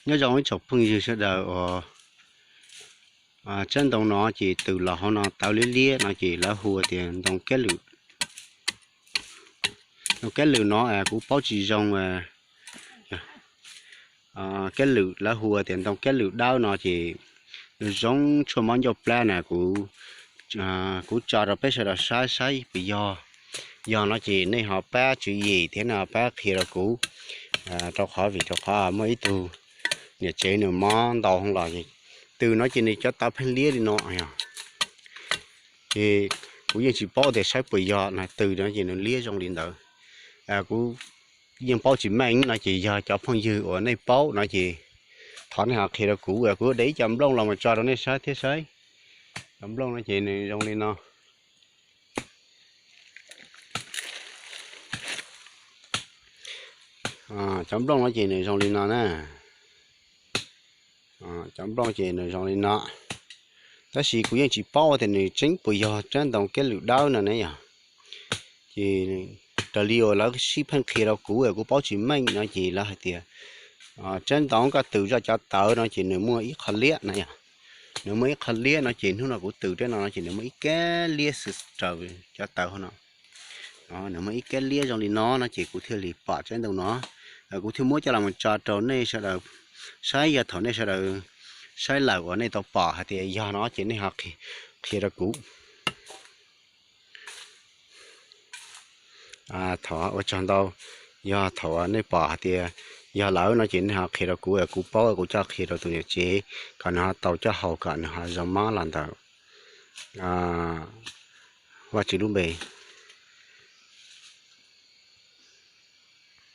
Nyob zoo ib tsoom phooj ywg sawv daws uas, tsob ntoo no ces tws los hauv no tawv liab liab no ces lawv hu tias ntoo kab lwm. Ntoo kab lwm no kuv paub tsis zoo. Kab lwm, lawv hu tias ntoo kab lwm dawb no ces nws zoo tshuaj mob ncauj plab na. Kuv tso rau peb sawv daws saib saib puas yog. Yog no ces nej ho pab tswv yim thiab no pab qhia rau kuv, rau qhov vim rau qhov muaj ib tug niam tsev nws mob ntau los tws no ces nws cov tawv pheej liab li no. Ces kuv yeej tsis paub tias saib puas yog no, tws no ces nws liab zoo li ntawd. Kuv yeej paub tsis meej no ces yog cov phooj ywg uas nej paub no ces thov nej ho qhia rau kuv, kuv de ib co nplooj los mus tso rau nej saib thiab saib. Cov nplooj no ces nws zoo li no. Cov nplooj no ces nws zoo li no na. Cov nplooj ces nws zoo li no. Tab sis kuv yeej tsis paub tias nws tseeb puas yog tsob ntoo kab lwm dawb no ne yog. Ces raws li uas lawv sib pheej qhia rau kuv, kuv paub tsis meej no ces lawv hais tias tsob ntoo koj tws zoj cov tawv no ces nws muaj ib qho liab na yog. Nws muaj ib qho liab no ces hnub no kuv tws rau no ces nws muaj ib kab liab xwb raws cov tawv hauv no. Nws muaj ib kab liab zoo li no no ces kuv thiaj li pom tsob ntoo no. Kuv thiaj muab coj los mus tso rau nej sawv daws saib, yog thaum nej sawv daws saib lawm uas nej tau pom hais tias yog no ces nej ho qhia rau kuv. Thov ua tsaug ntau, yog thaum nej pom hais tias yog lawm no ces nej ho qhia rau kuv, kuv paub kuv coj qhia rau tus niam tsev kom nws ho tau coj haus kom nws ho zoo mob los ntawm Vajtswv lub npe.